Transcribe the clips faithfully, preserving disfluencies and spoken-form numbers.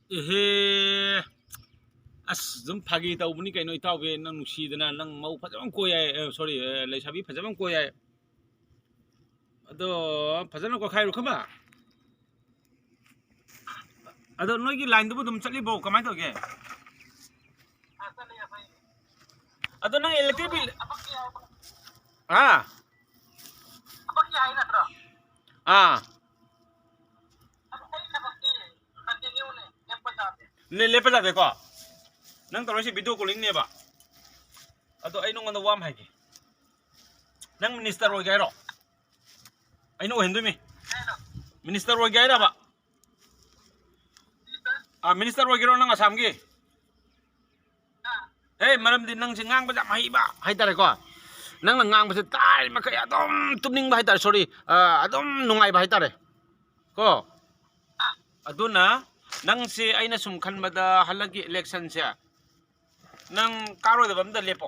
ꯑꯦꯍꯦ, ꯑꯁ, ꯑꯗꯨꯝ ꯐꯥꯒꯤ ꯇꯧꯕꯅꯤ ꯀꯩꯅꯣ, ꯏꯇꯥꯎꯕꯤ, ꯅꯪ ꯅꯨꯡꯁꯤꯗꯅ ꯅꯪ ꯃꯧ ꯐꯖꯕ ꯑꯃ ꯀꯣꯏ ꯌꯥꯏ, ꯑ, sorry, ꯑ, ꯂꯩꯁꯥꯕꯤ ꯐꯖꯕ ꯑꯃ ꯀꯣꯏ ꯌꯥꯏ꯫ ꯑꯗꯣ ꯐꯖꯅ ꯀꯣꯏꯈꯥꯏꯔꯨ ꯈꯪꯕ꯫ ꯑꯗꯣ ꯅꯣꯏꯒꯤ line ꯗꯨꯕꯨ ꯑꯗꯨꯝ ꯆꯠꯂꯤꯕꯣ, ꯀꯃꯥꯏꯅ ꯇꯧꯒꯦ? ꯑꯗꯣ ꯅꯪ electric bill, ꯍꯥ? ꯑꯥ꯫ ꯂꯦ-, ꯂꯦꯞꯄ ꯌꯥꯗꯦꯀꯣ? ꯅꯪ ꯇꯧꯔꯛꯏꯁꯦ video calling ꯅꯦꯕ꯫ ꯑꯗꯣ ꯑꯩ ꯅꯉꯣꯟꯗ ꯋꯥ ꯑꯃ ꯍꯥꯏꯒꯦ꯫ ꯅꯪ minister ꯑꯣꯏꯒꯦ ꯍꯥꯏꯔꯣ? ꯑꯩꯅ ꯑꯣꯏꯍꯟꯗꯣꯏꯃꯤ꯫ Minister ꯑꯣꯏꯒꯦ ꯍꯥꯏꯔꯕ? ꯑꯥ, minister ꯑꯣꯏꯒꯦꯔꯣ ꯅꯪ ꯑꯁꯥꯝꯒꯤ? ꯑꯦ, ꯃꯔꯝꯗꯤ ꯅꯪꯁꯦ ꯉꯥꯡꯕꯁꯦ ꯌꯥꯝ ꯍꯩꯕ ꯍꯥꯏꯇꯥꯔꯦꯀꯣ꯫ ꯅꯪꯅ ꯉꯥꯡꯕꯁꯦ ꯇꯥꯔꯤ ꯃꯈꯩ ꯑꯗꯨꯝ ꯇꯨꯝꯅꯤꯡꯕ ꯍꯥꯏꯇꯥꯔꯦ, sorry, ꯑ, ꯑꯗꯨꯝ ꯅꯨꯡꯉꯥꯏꯕ ꯍꯥꯏꯇꯥꯔꯦ ꯀꯣ꯫ ꯑꯗꯨꯅ ꯅꯪꯁꯦ ꯑꯩꯅ ꯁꯨꯝ ꯈꯟꯕꯗ ꯍꯟꯗꯛꯀꯤ election ꯁꯦ ꯅꯪ ꯀꯥꯔꯣꯏꯗꯕ ꯑꯝꯗ ꯂꯦꯞꯄꯣ꯫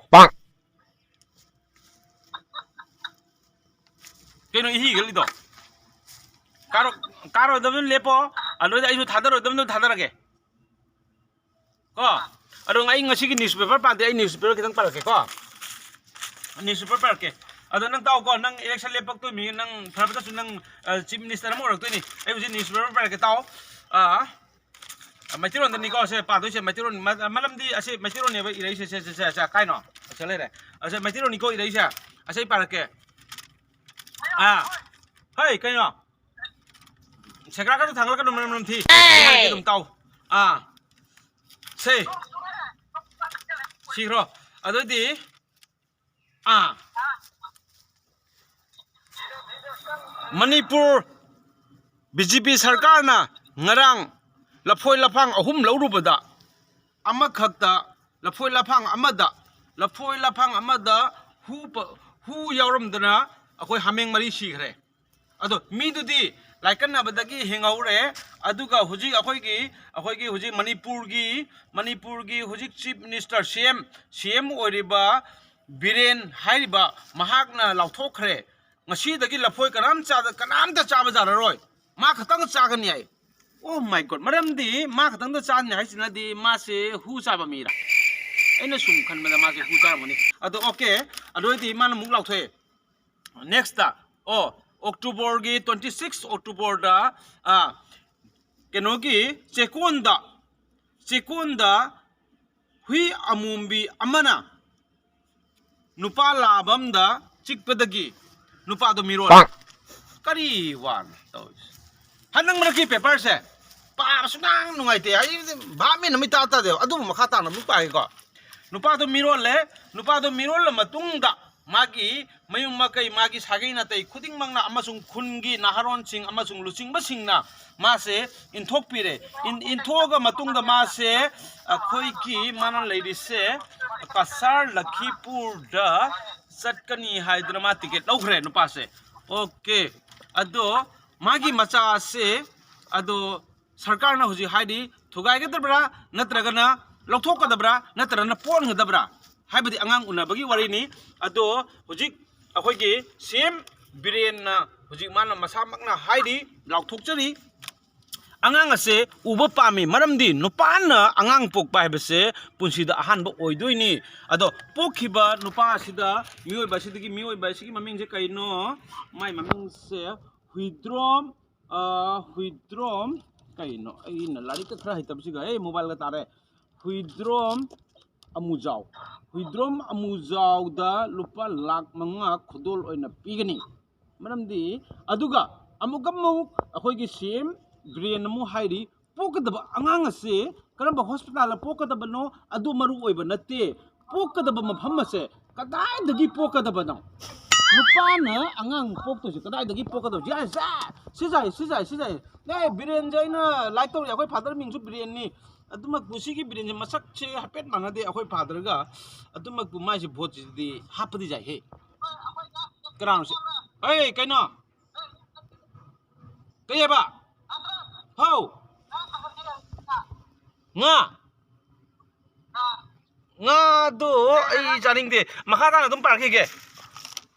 ꯀꯩꯅꯣ ꯏꯍꯤ ꯍꯤꯒꯠꯂꯤꯗꯣ? ꯀꯥꯔꯣ-, ꯀꯥꯔꯣꯏꯗꯕꯗꯨ ꯂꯦꯞꯄꯣ꯫ ꯑꯗꯨꯗ ꯑꯩꯁꯨ ꯊꯥꯗꯔꯣꯏꯗꯕꯗꯨ ꯊꯥꯗꯔꯒꯦ꯫ ꯀꯣ? ꯑꯗꯣ ꯑꯩ ꯉꯁꯤꯒꯤ newspaper ꯄꯥꯗꯦ, ꯑꯩ newspaper ꯈꯤꯇꯪ ꯄꯥꯔꯛꯀꯦ ꯀꯣ꯫ Newspaper ꯄꯥꯔꯛꯀꯦ꯫ ꯑꯗꯣ ꯅꯪ ꯇꯥꯎꯀꯣ, ꯅꯪ election ꯂꯦꯞꯄꯛꯇꯣꯏꯃꯤ, ꯅꯪ ꯐꯔꯕꯗꯁꯨ ꯅꯪ, ꯑ, chief minister ꯑꯃ ꯑꯣꯏꯔꯛꯇꯣꯏꯅꯤ꯫ ꯑꯩ ꯍꯧꯖꯤꯛ newspaper ꯄꯥꯔꯛꯀꯦ, ꯇꯥꯎ꯫ ꯑ, ꯃꯩꯇꯩꯂꯣꯟꯗꯅꯤꯀꯣ ꯁꯦ ꯄꯥꯗꯣꯏꯁꯦ, ꯃꯩꯇꯩꯂꯣꯟ, ꯃ-, ꯃꯔꯝꯗꯤ ꯑꯁꯤ ꯃꯩꯇꯩꯂꯣꯟꯅꯦꯕ ꯏꯔꯛꯏꯁꯦ, ꯁꯦ, ꯁꯦ, ꯁꯦ, ꯁꯦ, ꯀꯥꯏꯅꯣ? ꯑꯁꯤ ꯂꯩꯔꯦ꯫ ꯑꯁꯤ ꯃꯩꯇꯩꯂꯣꯟꯅꯤꯀꯣ ꯏꯔꯛꯏꯁꯦ꯫ ꯑꯁꯤ ꯑꯩ ꯄꯥꯔꯛꯀꯦ꯫ ꯑꯥ꯫ ꯍꯩ, ꯀꯩꯅꯣ? ꯁꯦꯒ꯭ꯔꯥꯛꯀꯗꯣ ꯊꯥꯡꯒꯠꯂꯛꯀꯅꯨ, ꯃꯔꯝ ꯃꯔꯝ ꯊꯤ꯫ ꯑꯩ ꯍꯥꯏꯔꯛꯀꯦ ꯑꯗꯨꯝ ꯇꯥꯎ꯫ ꯑꯥ꯫ ꯁꯦ꯫ ꯁꯤꯈ꯭ꯔꯣ꯫ ꯑꯗꯨꯗꯤ ꯑꯥ꯫ ꯃꯅꯤꯄꯨꯔ BJP ꯁꯔꯀꯥꯔꯅ ꯉꯔꯥꯡ ꯂꯐꯣꯏ ꯂꯐꯥꯡ ꯑꯍꯨꯝ ꯂꯧꯔꯨꯕꯗ ꯑꯃꯈꯛꯇ, ꯂꯐꯣꯏ ꯂꯐꯥꯡ ꯑꯃꯗ, ꯂꯐꯣꯏ ꯂꯐꯥꯡ ꯑꯃꯗ ꯍꯨ ꯄ-, ꯍꯨ ꯌꯥꯎꯔꯝꯗꯅ ꯑꯩꯈꯣꯏ ꯍꯥꯃꯦꯡ ꯃꯔꯤ ꯁꯤꯈ꯭ꯔꯦ꯫ ꯑꯗꯣ ꯃꯤꯗꯨꯗꯤ ꯂꯥꯏꯀꯠꯅꯕꯗꯒꯤ ꯍꯤꯡꯍꯧꯔꯦ꯫ ꯑꯗꯨꯒ ꯍꯧꯖꯤꯛ ꯑꯩꯈꯣꯏꯒꯤ, ꯑꯩꯈꯣꯏꯒꯤ ꯍꯧꯖꯤꯛ ꯃꯅꯤꯄꯨꯔꯒꯤ, ꯃꯅꯤꯄꯨꯔꯒꯤ ꯍꯧꯖꯤꯛ chief minister, CM, CM ꯑꯣꯏꯔꯤꯕ ꯕꯤꯔꯦꯟ ꯍꯥꯏꯔꯤꯕ ꯃꯍꯥꯛꯅ ꯂꯥꯎꯊꯣꯛꯈ꯭ꯔꯦ, "ꯉꯁꯤꯗꯒꯤ ꯂꯐꯣꯏ ꯀꯅꯥꯝ ꯆꯥꯗ-, ꯀꯅꯥꯝꯇ ꯆꯥꯕ ꯌꯥꯔꯔꯣꯏ, ꯃꯥ ꯈꯛꯇꯪ ꯆꯥꯒꯅꯤ" ꯍꯥꯏ꯫ Oh my God, ꯃꯔꯝꯗꯤ ꯃꯥ ꯈꯛꯇꯪꯗ ꯆꯥꯅꯤ ꯍꯥꯏꯁꯤꯅꯗꯤ ꯃꯥꯁꯦ ꯍꯨ ꯆꯥꯕ ꯃꯤꯔꯥ? ꯑꯩꯅ ꯁꯨꯝ ꯈꯟꯕꯗ ꯃꯥꯁꯦ ꯍꯨ ꯆꯥꯔꯝꯒꯅꯤ꯫ ꯑꯗꯣ okay, ꯑꯗꯨ ꯑꯣꯏꯗꯤ ꯃꯥꯅ ꯑꯃꯨꯛ ꯂꯥꯎꯊꯣꯛꯑꯦ꯫ Next, ꯑꯣ, October ꯒꯤ twenty six October ꯗ, ꯑꯥ, ꯀꯩꯅꯣꯒꯤ ꯆꯦꯛꯀꯣꯟꯗ, ꯆꯦꯛꯀꯣꯟꯗ ꯍꯨꯏ ꯑꯃꯣꯝꯕꯤ ꯑꯃꯅ ꯅꯨꯄꯥ ꯂꯥꯕ ꯑꯃꯗ ꯆꯤꯛꯄꯗꯒꯤ ꯅꯨꯄꯥꯗꯣ ꯃꯤꯔꯣꯜ꯫ ꯀꯔꯤ ꯋꯥꯅꯣ ꯇꯧꯔꯤꯁꯦ? ꯍꯟꯗꯛ ꯃꯔꯛꯀꯤ paper ꯁꯦ ꯄꯥꯕ ꯁꯨꯡꯅꯨꯡ ꯅꯨꯡꯉꯥꯏꯇꯦ꯫ ꯑꯩ ꯚꯥꯞ ꯃꯦꯟ ꯑꯃ ꯏꯇꯥ ꯇꯥꯗꯦꯕ꯫ ꯑꯗꯨꯕꯨ ꯃꯈꯥ ꯇꯥꯅ ꯑꯃꯨꯛ ꯄꯥꯒꯦꯀꯣ꯫ ꯅꯨꯄꯥꯗꯣ ꯃꯤꯔꯣꯜꯂꯦ꯫ ꯅꯨꯄꯥꯗꯣ ꯃꯤꯔꯣꯜꯂ ꯃꯇꯨꯡꯗ ꯃꯥꯒꯤ ꯃꯌꯨꯝ ꯃꯀꯩ, ꯃꯥꯒꯤ ꯁꯥꯒꯩ ꯅꯥꯇꯩ ꯈꯨꯗꯤꯡꯃꯛꯅ ꯑꯃꯁꯨꯡ ꯈꯨꯟꯒꯤ ꯅꯍꯥꯔꯣꯟꯁꯤꯡ ꯑꯃꯁꯨꯡ ꯂꯨꯆꯤꯡꯕꯁꯤꯡꯅ ꯃꯥꯁꯦ ꯏꯟꯊꯣꯛꯄꯤꯔꯦ꯫ ꯏꯟ-, ꯏꯟꯊꯣꯛꯑꯒ ꯃꯇꯨꯡꯗ ꯃꯥꯁꯦ ꯑꯩꯈꯣꯏꯒꯤ ꯃꯥꯅ ꯂꯩꯔꯤꯁꯦ ꯀꯁꯥꯔ ꯂꯈꯤꯄꯨꯔꯗ ꯆꯠꯀꯅꯤ ꯍꯥꯏꯗꯅ ꯃꯥ ticket ꯂꯧꯈ꯭ꯔꯦ ꯅꯨꯄꯥꯁꯦ꯫ Okay, ꯑꯗꯣ ꯃꯥꯒꯤ ꯃꯆꯥꯁꯦ ꯑꯗꯣ ꯁꯔꯀꯥꯔꯅ ꯍꯧꯖꯤꯛ ꯍꯥꯏꯔꯤ ꯊꯨꯒꯥꯏꯒꯗꯕ꯭ꯔꯥ, ꯅꯠꯇ꯭ꯔꯒꯅ ꯂꯧꯊꯣꯛꯀꯗꯕ꯭ꯔꯥ, ꯅꯠꯇ꯭ꯔꯒꯅ ꯄꯣꯟꯒꯗꯕ꯭ꯔꯥ ꯍꯥꯏꯕꯗꯤ ꯑꯉꯥꯡ ꯎꯅꯕꯒꯤ ꯋꯥꯔꯤꯅꯤ꯫ ꯑꯗꯣ ꯍꯧꯖꯤꯛ ꯑꯩꯈꯣꯏꯒꯤ ꯁꯤ ꯑꯦꯝ ꯕꯤꯔꯦꯟꯅ ꯍꯧꯖꯤꯛ ꯃꯥꯅ ꯃꯁꯥꯃꯛꯅ ꯍꯥꯏꯔꯤ, ꯂꯥꯎꯊꯣꯛꯆꯔꯤ, ꯑꯉꯥꯡ ꯑꯁꯦ ꯎꯕ ꯄꯥꯝꯃꯤ꯫ ꯃꯔꯝꯗꯤ ꯅꯨꯄꯥꯅ ꯑꯉꯥꯡ ꯄꯣꯛꯄ ꯍꯥꯏꯕꯁꯦ ꯄꯨꯟꯁꯤꯗ ꯑꯍꯥꯟꯕ ꯑꯣꯏꯗꯣꯏꯅꯤ꯫ ꯑꯗꯣ ꯄꯣꯛꯈꯤꯕ ꯅꯨꯄꯥ ꯑꯁꯤꯗ, ꯃꯤꯑꯣꯏꯕ ꯑꯁꯤꯗꯒꯤ, ꯃꯤꯑꯣꯏꯕ ꯑꯁꯤꯒꯤ ꯃꯃꯤꯡꯁꯦ ꯀꯩꯅꯣ? ꯃꯥꯏ ꯃꯃꯤꯡꯁꯦ ꯍꯨꯏꯗ꯭ꯔꯣꯝ, ꯑ, ꯍꯨꯏꯗ꯭ꯔꯣꯝ, ꯀꯩꯅꯣ? ꯑꯩꯅ ꯂꯥꯏꯔꯤꯛꯀ ꯈꯔ ꯍꯩꯇꯕꯁꯤꯒ, ꯑꯦ, mobileꯒ ꯇꯥꯔꯦ꯫ ꯍꯨꯏꯗ꯭ꯔꯣꯝ ꯑꯃꯨꯖꯥꯎ꯫ ꯍꯨꯏꯗ꯭ꯔꯣꯝ ꯑꯃꯨꯖꯥꯎꯗ ꯂꯨꯄꯥ ꯂꯥꯈ ꯃꯉꯥ ꯈꯨꯗꯣꯜ ꯑꯣꯏꯅ ꯄꯤꯒꯅꯤ꯫ ꯃꯔꯝꯗꯤ, ꯑꯗꯨꯒ ꯑꯃꯨꯛꯀ ꯑꯃꯨꯛ ꯑꯩꯈꯣꯏꯒꯤ ꯁꯤ ꯑꯦꯝ ꯕꯤꯔꯦꯟ ꯑꯃꯨꯛ ꯍꯥꯏꯔꯤ, ꯄꯣꯛꯀꯗꯕ ꯑꯉꯥꯡ ꯑꯁꯦ ꯀꯔꯝꯕ hospitalꯗ ꯄꯣꯛꯀꯗꯕꯅꯣ ꯑꯗꯨ ꯃꯔꯨ ꯑꯣꯏꯕ ꯅꯠꯇꯦ꯫ ꯄꯣꯛꯀꯗꯕ ꯃꯐꯝ ꯑꯁꯦ ꯀꯗꯥꯏꯗꯒꯤ ꯄꯣꯛꯀꯗꯕꯅꯣ? ꯅꯨꯄꯥꯅ ꯑꯉꯥꯡ ꯄꯣꯛꯇꯣꯏꯁꯦ ꯀꯗꯥꯏꯗꯒꯤ ꯄꯣꯛꯀꯗꯕ? ꯌꯥꯏ, ꯁꯦ, ꯁꯤ ꯌꯥꯏ, ꯁꯤ ꯌꯥꯏ, ꯁꯤ ꯌꯥꯏ꯫ ꯑꯦ, ꯕꯤꯔꯦꯟꯁꯦ ꯑꯩꯅ like ꯇꯧꯔꯤ, ꯑꯩꯈꯣꯏ father ꯃꯤꯡꯁꯨ ꯕꯤꯔꯦꯟꯅꯤ꯫ ꯑꯗꯨꯃꯛꯄꯨ ꯁꯤꯒꯤ ꯕꯤꯔꯦꯟꯁꯦ ꯃꯁꯛꯁꯦ ꯍꯥꯏꯐꯦꯠ ꯃꯥꯟꯅꯗꯦ ꯑꯩꯈꯣꯏ fatherꯒ꯫ ꯑꯗꯨꯃꯛꯄꯨ ꯃꯥꯏꯁꯦ voteꯁꯤꯗꯤ ꯍꯥꯞꯄꯗꯤ ꯌꯥꯏꯍꯦ꯫ ꯀꯅꯥꯅꯣ ꯁꯤ? ꯑꯩ ꯀꯩꯅꯣ? ꯀꯩ ꯍꯥꯏꯕ? ꯍꯥꯎ꯫ ꯉꯥ꯫ ꯉꯥꯗꯣ ꯑꯩ ꯆꯥꯅꯤꯡꯗꯦ꯫ ꯃꯈꯥ ꯇꯥꯅ ꯑꯗꯨꯝ ꯄꯥꯔꯛꯈꯤꯒꯦ꯫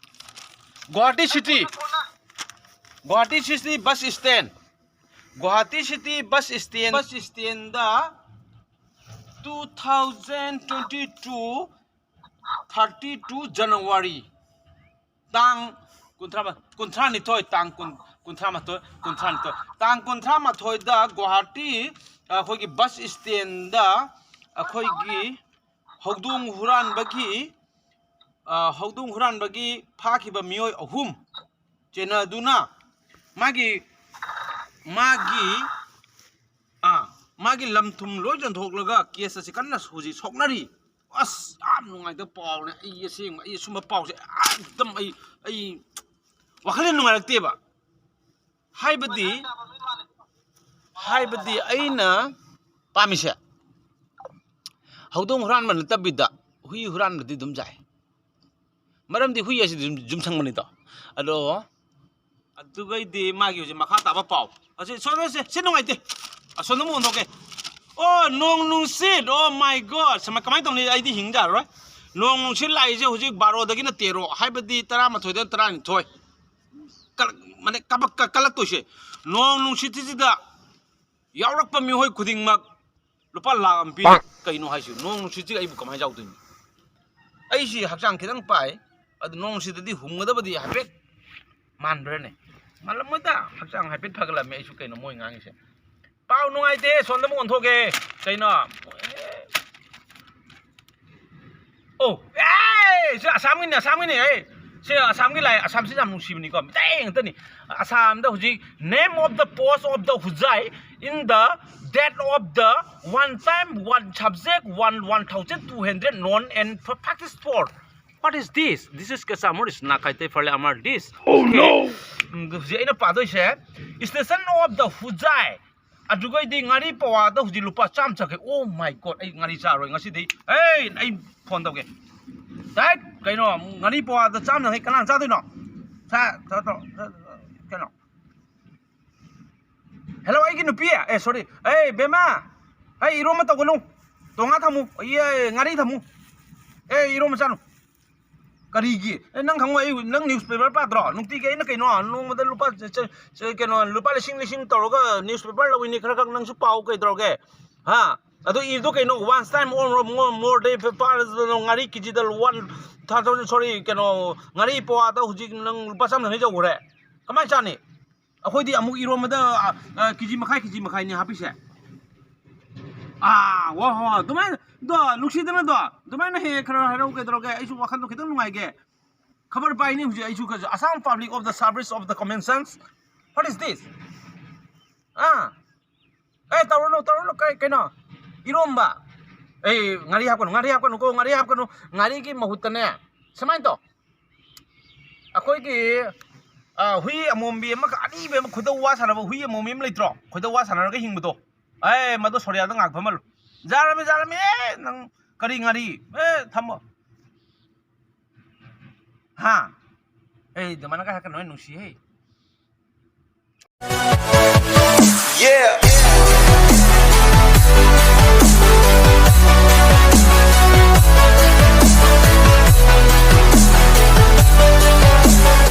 Guwahati city꯫ Guwahati city bus stand꯫ Guwahati City bus stand, bus standꯗ two thousand twenty two thirty two January ꯇꯥꯡ ꯀꯨꯟꯊ꯭ꯔꯥ, ꯀꯨꯟꯊ꯭ꯔꯥꯅꯤꯊꯣꯏ, ꯇꯥꯡ ꯀꯨꯟ, ꯀꯨꯟꯊ꯭ꯔꯥꯃꯥꯊꯣꯏ, ꯀꯨꯟꯊ꯭ꯔꯥꯅꯤꯊꯣꯏ, ꯇꯥꯡ ꯀꯨꯟꯊ꯭ꯔꯥꯃꯥꯊꯣꯏꯗ ꯒꯨꯋꯥꯍꯥꯇꯤ ꯑꯩꯈꯣꯏꯒꯤ ꯕꯁ ꯏꯁꯇꯦꯟꯗ ꯑꯩꯈꯣꯏꯒꯤ ꯍꯧꯗꯣꯡ ꯍꯨꯔꯥꯟꯕꯒꯤ, ꯑ, ꯍꯧꯗꯣꯡ ꯍꯨꯔꯥꯟꯕꯒꯤ ꯐꯥꯈꯤꯕ ꯃꯤꯑꯣꯏ ꯑꯍꯨꯝ ꯆꯦꯟꯅꯗꯨꯅ ꯃꯥꯒꯤ, ꯃꯥꯒꯤ, ꯑ, ꯃꯥꯒꯤ ꯂꯝ ꯊꯨꯝ ꯂꯣꯏ ꯌꯣꯟꯊꯣꯛꯂꯒ ꯀꯦꯁ ꯑꯁꯤ ꯀꯟꯅ ꯍꯧꯖꯤꯛ ꯁꯣꯛꯅꯔꯤ꯫ ꯑꯁ, ꯌꯥꯝ ꯅꯨꯡꯉꯥꯏꯇꯕ ꯄꯥꯎꯅꯦ꯫ ꯑꯩ ꯑꯁꯦꯡꯕ, ꯑꯩ ꯑꯁꯨꯝꯕ ꯄꯥꯎꯁꯦ ꯑꯦꯛꯗꯝ ꯑꯩ, ꯑꯩ ꯋꯥꯈꯜ ꯌꯥꯝ ꯅꯨꯡꯉꯥꯏꯔꯛꯇꯦꯕ꯫ ꯍꯥꯏꯕꯗꯤ, ꯍꯥꯏꯕꯗꯤ ꯑꯩꯅ ꯄꯥꯝꯃꯤꯁꯦ ꯍꯧꯗꯣꯡ ꯍꯨꯔꯥꯟꯕ ꯅꯠꯇꯕꯤꯗ ꯍꯨꯏ ꯍꯨꯔꯥꯟꯕꯗꯤ ꯑꯗꯨꯝ ꯌꯥꯏ꯫ ꯃꯔꯝꯗꯤ ꯍꯨꯏ ꯍꯥꯏꯁꯤꯗꯤ ꯌꯨꯝ-, ꯌꯨꯝꯁꯪꯕꯅꯤꯗꯣ꯫ ꯑꯗꯣ ꯑꯗꯨꯒꯩꯗꯤ ꯃꯥꯒꯤ ꯍꯧꯖꯤꯛ ꯃꯈꯥ ꯇꯥꯕ ꯄꯥꯎ꯫ ꯑꯁꯤ, ꯁꯣꯝꯗ ꯁꯦ, ꯁꯤ ꯅꯨꯡꯉꯥꯏꯇꯦ꯫ ꯑꯁꯣꯝꯗ ꯑꯃꯨꯛ ꯑꯣꯟꯊꯣꯛꯀꯦ꯫ ꯑꯣ, ꯅꯣꯡ ꯅꯨꯡꯁꯤꯠ, oh my God, ꯁꯃꯥꯏ-, ꯀꯃꯥꯏꯅ ꯇꯧꯅꯤ? ꯑꯩꯗꯤ ꯍꯤꯡ ꯌꯥꯔꯔꯣꯏ꯫ ꯅꯣꯡ ꯅꯨꯡꯁꯤꯠ ꯂꯥꯛꯏꯁꯦ ꯍꯧꯖꯤꯛ ꯕꯥꯔꯣꯗꯒꯤꯅ ꯇꯦꯔꯣ, ꯍꯥꯏꯕꯗꯤ ꯇꯔꯥꯃꯥꯊꯣꯏꯗ ꯇꯔꯥꯅꯤꯊꯣꯏ꯫ ꯀꯜ-, ꯃꯥꯅꯦ, ꯀꯕꯛ ꯀ-, ꯀꯜꯂꯛꯇꯣꯏꯁꯦ꯫ ꯅꯣꯡ ꯅꯨꯡꯁꯤꯠꯁꯤꯗ ꯌꯥꯎꯔꯛꯄ ꯃꯤꯑꯣꯏ ꯈꯨꯗꯤꯡꯃꯛ ꯂꯨꯄꯥ ꯂꯥꯈ ꯑꯃ ꯄꯤ꯫ ꯄꯥꯛ꯫ ꯀꯩꯅꯣ ꯍꯥꯏꯁꯤꯕꯨ? ꯅꯣꯡ ꯅꯨꯡꯁꯤꯠꯁꯤꯒ ꯑꯩꯕꯨ ꯀꯃꯥꯏꯅ ꯌꯥꯎꯗꯣꯏꯅꯣ? ꯑꯩꯁꯤ ꯍꯛꯆꯥꯡ ꯈꯤꯇꯪ ꯄꯥꯏ, ꯑꯗꯨ ꯅꯣꯡ ꯅꯨꯡꯁꯤꯠꯇꯗꯤ ꯍꯨꯝꯒꯗꯕꯗꯤ ꯍꯥꯏꯐꯦꯠ ꯃꯥꯟꯕ꯭ꯔꯅꯦ? ꯃꯥꯜꯂꯝꯃꯣꯏꯗ, ꯍꯛꯆꯥꯡ ꯍꯥꯏꯐꯦꯠ ꯐꯒꯠꯂꯝꯃꯦ ꯑꯩꯁꯨ, ꯀꯩꯅꯣ ꯃꯣꯏ ꯉꯥꯡꯉꯤꯁꯦ? ꯄꯥꯎ ꯅꯨꯡꯉꯥꯏꯇꯦ, ꯁꯣꯝꯗ ꯑꯃꯨꯛ ꯑꯣꯟꯊꯣꯛꯀꯦ꯫ ꯀꯩꯅꯣ? ꯑꯣ, ꯑꯦ! ꯁꯤ ꯑꯁꯥꯝꯒꯤꯅꯦ, ꯑꯁꯥꯝꯒꯤꯅꯦ, ꯑꯦ! ꯁꯤ ꯑꯁꯥꯝꯒꯤ ꯂꯥꯏ, ꯑꯁꯥꯝꯁꯤ ꯌꯥꯝ ꯅꯨꯡꯁꯤꯕꯅꯤꯀꯣ, ꯃꯤꯇꯩ ꯉꯥꯛꯇꯅꯤ꯫ ꯑꯁꯥꯝꯗ ꯍꯧꯖꯤꯛ name of the post of the Hojai in the date of the one time, one subject, one, one thousand two hundred known and practice for. What is this? This is Kachamur, is Nakaite Farle Amar this. Oh, no! ꯎꯝ, ꯍꯧꯖꯤꯛ ꯑꯩꯅ ꯄꯥꯗꯣꯏꯁꯦ, station of the Hojai. ꯑꯗꯨꯒꯩꯗꯤ ꯉꯥꯔꯤ ꯄꯋꯥꯗ ꯍꯧꯖꯤꯛ ꯂꯨꯄꯥ ꯆꯥꯝꯃ ꯆꯠꯈ꯭ꯔꯦ꯫ Oh my God, ꯑꯩ ꯉꯥꯔꯤ ꯆꯥꯔꯣꯏ ꯉꯁꯤꯗꯤ꯫ ꯑꯩ, ꯑꯩ ꯐꯣꯟ ꯇꯧꯒꯦ꯫ ꯗꯥꯏꯠ, ꯀꯩꯅꯣ, ꯉꯥꯔꯤ ꯄꯋꯥꯗ ꯆꯥꯝꯃ ꯆꯠꯈ꯭ꯔꯦ, ꯀꯅꯥꯅ ꯆꯥꯗꯣꯏꯅꯣ? ꯁꯥ, ꯇꯧꯔꯣ, ꯇꯧꯔꯣ, ꯀꯩꯅꯣ? ꯍꯦꯜꯂꯣ, ꯑꯩꯒꯤ ꯅꯨꯄꯤ꯫ ꯑꯦ, ꯁꯣꯔꯤ꯫ ꯑꯩ, ꯕꯦꯝꯃ, ꯑꯩ ꯏꯔꯣꯝꯕ ꯇꯧꯒꯅꯨ꯫ ꯇꯣꯉꯥꯟ ꯊꯝꯃꯨ꯫ ꯑꯩ, ꯑꯩ, ꯉꯥꯔꯤ ꯊꯝꯃꯨ꯫ ꯑꯦ, ꯏꯔꯣꯝꯕ ꯆꯥꯅꯨ꯫ ꯀꯔꯤꯒꯤ? ꯑꯦ, ꯅꯪ ꯈꯪꯉꯣ, ꯑꯩ, ꯅꯪ newspaper ꯄꯥꯗ꯭ꯔꯣ? ꯅꯨꯡꯇꯤꯒꯤ ꯑꯩꯅ ꯀꯩꯅꯣ, ꯅꯣꯡꯃꯗ ꯂꯨꯄꯥ ꯆ-, ꯆ-, ꯆ-, ꯀꯩꯅꯣ, ꯂꯨꯄꯥ ꯂꯤꯁꯤꯡ ꯂꯤꯁꯤꯡ ꯇꯧꯔꯒ newspaper ꯂꯧꯏꯅꯤ, ꯈꯔ ꯈꯛ ꯅꯪꯁꯨ ꯄꯥꯎ, ꯀꯩꯗꯧꯔꯒꯦ? ꯍꯥ? ꯑꯗꯨ ꯏꯗꯣ ꯀꯩꯅꯣ? Once time or more, more day ꯄꯥꯔꯗꯅ ꯉꯥꯔꯤ ꯀꯦꯖꯤꯗ one thousand, sorry, ꯀꯩꯅꯣ, ꯉꯥꯔꯤ ꯄꯋꯥꯗ ꯍꯧꯖꯤꯛ ꯅꯪ ꯂꯨꯄꯥ ꯆꯥꯝꯗꯅ ꯌꯧꯈ꯭ꯔꯦ꯫ ꯀꯃꯥꯏꯅ ꯆꯥꯅꯤ? ꯑꯩꯈꯣꯏꯗꯤ ꯑꯃꯨꯛ ꯏꯔꯣꯝꯕꯗ, ꯑ, ꯑ, ꯀꯦꯖꯤ ꯃꯈꯥꯏ, ꯀꯦꯖꯤ ꯃꯈꯥꯏꯅꯤ ꯍꯥꯞꯄꯤꯁꯦ꯫ ꯑꯥ, ꯋꯥ, ꯍꯣ, ꯑꯗꯨꯃꯥꯏꯅ, ꯗꯣ, ꯅꯨꯡꯁꯤꯗꯅ ꯗꯣ, ꯑꯗꯨꯃꯥꯏꯅ ꯍꯦꯛ ꯍꯦꯛ ꯈꯔ ꯍꯥꯏꯔꯛꯎ, ꯀꯩꯗꯧꯔꯒꯦ? ꯑꯩꯁꯨ ꯋꯥꯈꯜꯗꯣ ꯈꯤꯇꯪ ꯅꯨꯡꯉꯥꯏꯒꯦ꯫ ꯈꯕꯔ ꯄꯥꯏꯅꯤ ꯍꯧꯖꯤꯛ ꯑꯩꯁꯨ, Assam Public of the Service of the Common Sense. What is this? ꯑꯥ, ꯑꯦ, ꯇꯧꯔꯨꯅꯨ, ꯇꯧꯔꯨꯅꯨ, ꯀꯩ, ꯀꯩꯅꯣ? ꯏꯔꯣꯝꯕ꯫ ꯑꯩ, ꯉꯥꯔꯤ ꯍꯥꯞꯀꯅꯨ, ꯉꯥꯔꯤ ꯍꯥꯞꯀꯅꯨꯀꯣ, ꯉꯥꯔꯤ ꯍꯥꯞꯀꯅꯨ꯫ ꯉꯥꯔꯤꯒꯤ ꯃꯍꯨꯠꯇꯅꯦ, ꯁꯨꯃꯥꯏꯅ ꯇꯧ꯫ ꯑꯩꯈꯣꯏꯒꯤ, ꯑ, ꯍꯨꯏ ꯑꯃꯣꯝꯕꯤ ꯑꯃꯒ ꯑꯅꯤꯕ ꯑꯃ, ꯈꯣꯏꯗꯧ ꯋꯥ ꯁꯥꯟꯅꯕ ꯍꯨꯏ ꯑꯃꯣꯝꯕꯤ ꯑꯃ ꯂꯩꯇ꯭ꯔꯣ? ꯈꯣꯏꯗꯧ ꯋꯥ ꯁꯥꯟꯅꯔꯒ ꯍꯤꯡꯕꯗꯣ꯫ ꯑꯦ, ꯃꯗꯨ ꯁꯣꯔꯤꯌꯥꯗ ꯉꯥꯛ ꯐꯝꯍꯜꯂꯨ꯫ ꯌꯥꯔꯝꯃꯦ, ꯌꯥꯔꯝꯃꯦ, ꯑꯦ, ꯅꯪ ꯀꯔꯤ ꯉꯥꯔꯤ? ꯑꯦ, ꯊꯝꯃꯣ꯫ ꯍꯥ? ꯑꯦ, ꯑꯗꯨꯃꯥꯏꯅꯒ ꯍꯥꯏꯔꯛꯀꯅꯨ, ꯑꯩ ꯅꯨꯡꯁꯤꯍꯦ꯫ Yeah.